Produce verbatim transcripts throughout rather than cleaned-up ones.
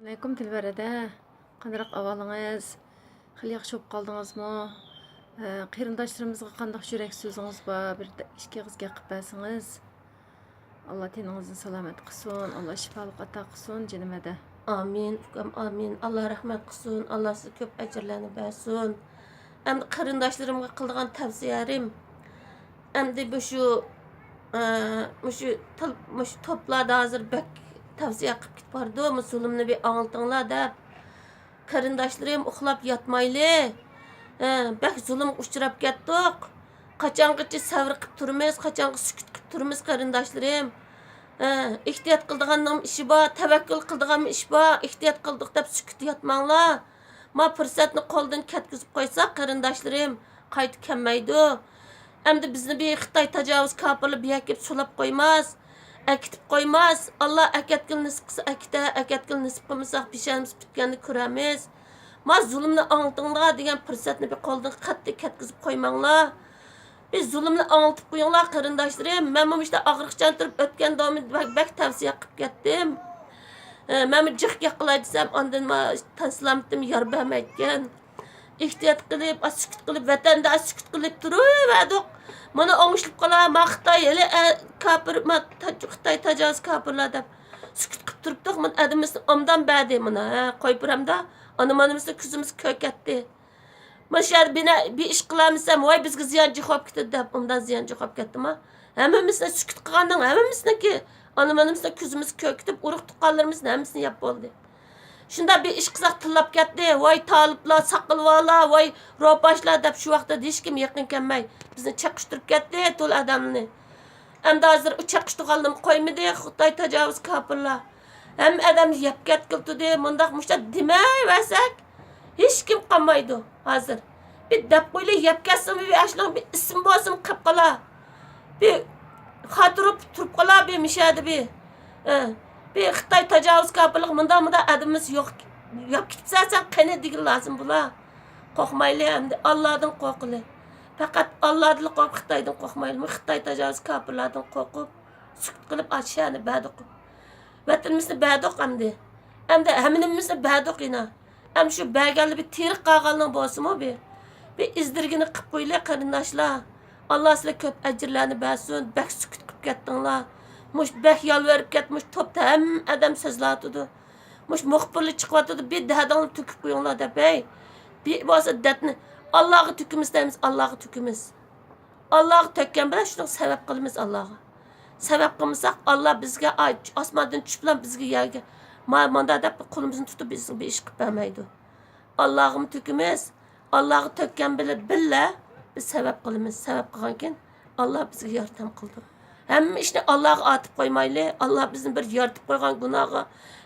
ئەلەيكۇم دىلبەر ھەدە، قانداق ئەھۋالىڭىز؟ خېلى ياخشى بولۇپ قالدىڭىزمۇ؟ ئە، قېرىنداشلىرىمىزغا قانداق يۈرەك سۆزىڭىز بار؟ بىر ئىككى ئېغىز گەپ قىلىپ بەرسىڭىز. ئاللا تېنىڭىزنى سالامەت قىلسۇن، ئاللا شىپالىق ئاتا قىلسۇن جېنىم ھەدە. ئامىن ئۇكام، ئامىن. ئاللا رەھمەت قىلسۇن، ئاللا سىزگە كۆپ ئەجىرلەرنى بەرسۇن. ئەمدى قېرىنداشلىرىمغا قىلىدىغان تەۋسىيەلىرىم، ئەمدى مۇشۇ، ئە، مۇشۇ تىل-، مۇشۇ توپلاردا ھازىر بەك تەۋسىيە قىلىپ كېتىپ بارىدۇ، مۇشۇ زۇلۇمنى بىر ئاڭلىتىڭلار دەپ. قېرىنداشلىرىم، ئۇخلاپ ياتمايلى. ھە، بەك زۇلۇمغا ئۇچراپ كەتتۇق. قاچانغىچە سەۋر قىپ تۇرىمىز، قاچانغا سۈكۈت قىپ تۇرىمىز، قېرىنداشلىرىم؟ ھە، ئېھتىيات قىلىدىغاننىڭ ئىشى بار، تەۋەككۈل قىلىدىغانمۇ ئىش بار. ئېھتىيات قىلدۇق دەپ سۈكۈتتە ياتماڭلار. ما پۇرسەتنى قولدىن كەتكۈزۈپ قويساق، قېرىنداشلىرىم، قايتا كەلمەيدۇ. ئەمدى بىزنى بىر خىتاي تاجاۋۇز كاپىرلار بىر يەرگە سولاپ قويماس، ئەكېتىپ قويماس. ئاللا ئەكەتكىلى نېسىپ قىلسا ئەكېتە، ئەكەتكىلى نېسىپ قىلمىسا پېشانىمىز پۈتكەننى كۆرەرمىز. ما زۇلۇمنى ئاڭلىتىڭلار دېگەن پۇرسەتنى بىر قولدىن قەتئىي كەتكۈزۈپ قويماڭلار. بىر زۇلۇمنى ئاڭلىتىپ قويۇڭلار، قېرىنداشلىرىم. مەنمۇ مۇشۇنداق ئاغرىقچان تۇرۇپ ئۆتكەن داۋامىدا بەك، بەك تەۋسىيە قىلىپ كەتتىم. ئە، مەنمۇ جىق گەپ قىلاي دېسەم، ئاندىن ما تەن سالامىتىم يار بەرمەيدىكەن. ئېھتىيات قىلىپ، ئاز سۈكۈت قىلىپ، ۋەتەندە ئاز سۈكۈت قىلىپ تۇرۇۋەردۇق. مانا ئوڭشىلىپ قالا، ما خىتاي ھېلى، ئە، كاپىر، ما تاج-، خىتاي تاجاۋۇز كاپىرلار دەپ سۈكۈت قىلىپ تۇرۇپتۇق. مانا ئادىمىمىزنى ئوبدان بەردى مانا، ھە، قويۇپ بېرەمدۇ. ئانا مانىمىزنى كۆزىمىز كۆرۈپ كەتتى. مانا شۇ يەردە بىر نە-، بىر ئىش قىلالمىسام، ۋاي بىزگە زىيان جىق بولۇپ كېتىدۇ دەپ، ئوبدان زىيان جىق بولۇپ كەتتىما. ھەممىمىزنى سۈكۈت قىلغاننىڭ ھەممىمىزنىڭكى، ئانا مانىمىزنى كۆزىمىز كۆرۈپ كېتىپ، ئۇرۇق تۇغقانلىرىمىزنى ھەممىسىنى يەپ بولدى. شۇنداق بىر ئىش قىلساق تىللاپ كەتتى، ۋاي تالىپلار، ساقىلۋالار، ۋاي روپاشلار دەپ شۇ ۋاقىتتا ھېچكىم يېقىن كەلمەي، بىزنى چېقىشتۇرۇپ كەتتى، تولا ئادەمنى. ئەمدى ھازىر ئۇ چېقىشتۇرغانلىرىمۇ قويمىدى، خىتاي تاجاۋۇز كاپىرلار. ھەممە ئادەمنى يەپ كەتكىلى تۇردى، مۇنداق مۇشۇنداق دېمەيۋەرسەك، ھېچكىم قالمايدۇ ھازىر. بىر دەپ قويلى، يەپ كەتسىمۇ بىر ئاشنىڭ بىر ئىسمى بولسىمۇ قېلىپ قالا. بىر خاتىرە تۇرۇپ قالا بىر مىشەدە بىر. ئە، بىر خىتاي تاجاۋۇز كاپىرلىق مۇنداق مۇنداق ئادىمىمىز يوق. ياپ كېتىپسەن سەن قېنى دېگىلى لازىم بۇلار. قورقمايلى ئەمدى، ئاللادىن قورقىلى. پەقەت ئاللادىنلا قورقۇپ، خىتايدىن قورقمايلى. خىتاي تاجاۋۇز كاپىرلاردىن قورقۇپ، سۈكۈت قىلىپ ئاشۇ شەھەرنى بەردۇق. ۋەتىنىمىزنى بەردۇق ئەمدى. ئەمدى ھەممىمىزنى بەردۇق يەنە. ئەمدى شۇ بەرگەنلەر بىر تىرىك قالغانلىرىڭ بولسىمۇ بىر، بىر ئىزدىرگىنى قىپ قويلى قېرىنداشلار. ئاللا سىلەرگە كۆپ ئەجىرلەرنى بەرسۇن. بەك سۈكۈت قىپ كەتتىڭلار. مۇشۇ بەك يالۋۇرۇپ كەت، مۇشۇ توپتا ھەممە ئادەم سۆزلەۋاتىدۇ. مۇشۇ مۇخبىرلار چىقىۋاتىدۇ، بىر دەردىڭلارنى تۆكۈپ قويۇڭلار دەپ، ھەي. بىر بولسا دەردنى، ئاللاغا تۆكىمىز دەيمىز، ئاللاغا تۆكىمىز. ئاللاغا تۆككەن بىلەن شۇنىڭغا سەۋەب قىلىمىز ئاللاغا. سەۋەب قىلمىساق، ئاللا بىزگە ئاي-، ئاسماندىن چۈشۈپلا بىزگە يەرگە، ما-، ماندا دەپ قولىمىزنى تۇتۇپ بىزگە بىر ئىش قىلىپ بەرمەيدۇ. ئاللاغىمۇ تۆكىمىز، ئاللاغا تۆككەن بىلەن بىللە بىز سەۋەب قىلىمىز. سەۋەب قىلغانكىن ئاللا بىزگە ياردەم قىلىدۇ. ھەممە ئىشنى ئاللاغا ئاتىپ قويمايلى. ئاللا بىزنى بىر يارىتىپ قويغان گۇناھقا،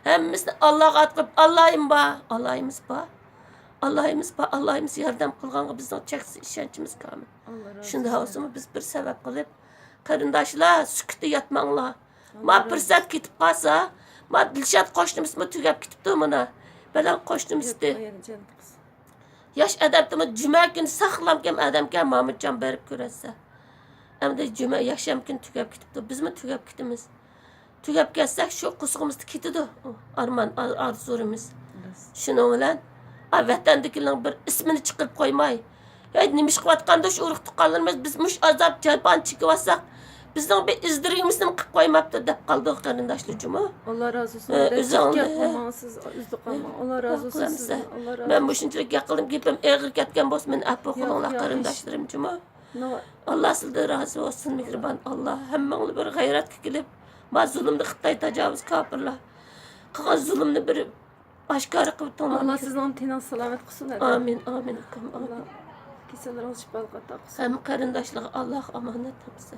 ھەممىسىنى ئاللاغا ئاتىپ قويۇپ، ئاللايىم بار، ئاللايىمىز بار. ئاللايىمىز بار، ئاللايىمىز ياردەم قىلغانغا بىزنىڭ چەكسىز ئىشەنچىمىز كامىل. ئاللا رازى شۇنداق بولسۇن. بولسىمۇ بىز بىر سەۋەب قىلىپ، قېرىنداشلار، سۈكۈتتە ياتماڭلار. ما ئاللا رازى پۇرسەت كېتىپ قالسا، ما دىلشات قوشنىمىزمۇ تۈگەپ كېتىپتۇ مانا. بەلەن قوشنىمىزدى. ياش ئادەمدىمۇ جۈمە كۈنى ساغلامكەن ئادەمكەن، مامۇتجان بېرىپ كۆرەتسە. ئەمدى جۈمە يەكشەنبە كۈنى تۈگەپ كېتىپتۇ. بىزمۇ تۈگەپ كېتىمىز. تۈگەپ كەتسەك، شۇ قورسىقىمىزدا كېتىدۇ ئارمان، ئار-، ئارزۇلىرىمىز. شۇنىڭ بىلەن، ئا، ۋەتەندىكىلەرنىڭ بىر ئىسمىنى چىقىرىپ قويماي، ھەي، نېمە ئىش قىلىۋاتقاندۇ شۇ ئۇرۇق تۇغقانلىرىمىز؟ بىز مۇشۇ ئازاب، جاپانى چېكىۋاتساق، بىزنىڭ بىر ئىزدىرىگىمىزنىمۇ قىلىپ قويماپتۇ، دەپ قالىدۇ قېرىنداشلار جۇمۇ. ئاللا رازى بولسۇن. ئە، ئۆزۈڭ، ئە، ئۈزۈلۈپ قالماڭ. ئاللا رازى بولسۇن سىزدىن. ئاللا رازى بولسۇن. مەن مۇشۇنچىلىك گەپ قىلدىم، گېپىم ئېغىر كەتكەن بولسا، مېنى ئەپۇ قىلىڭلار، قېرىنداشلىرىم جۇمۇ. ئاللا سىلدىن رازى بولسۇن، مېھرىبان ئاللا. ھەممىڭلار بىر غەيرەتكە كېلىپ، ما زۇلۇمنى خىتاي تاجاۋۇز كاپىرلار قىلغان زۇلۇمنى بىر ئاشكارا قىلىۋېتىڭلار. ئاللا سىزنىڭ تېنىڭىزنى سالامەت قىلسۇن، ئەدە. ئامىن، ئامىن، ئۇكام، ئاللا ئامىن. كېسەللىرىڭىزنى شىپالىق ئاتا قىلسۇن. ھەممە قېرىنداشلارغا ئاللاغا ئامانەت ھەممىسى.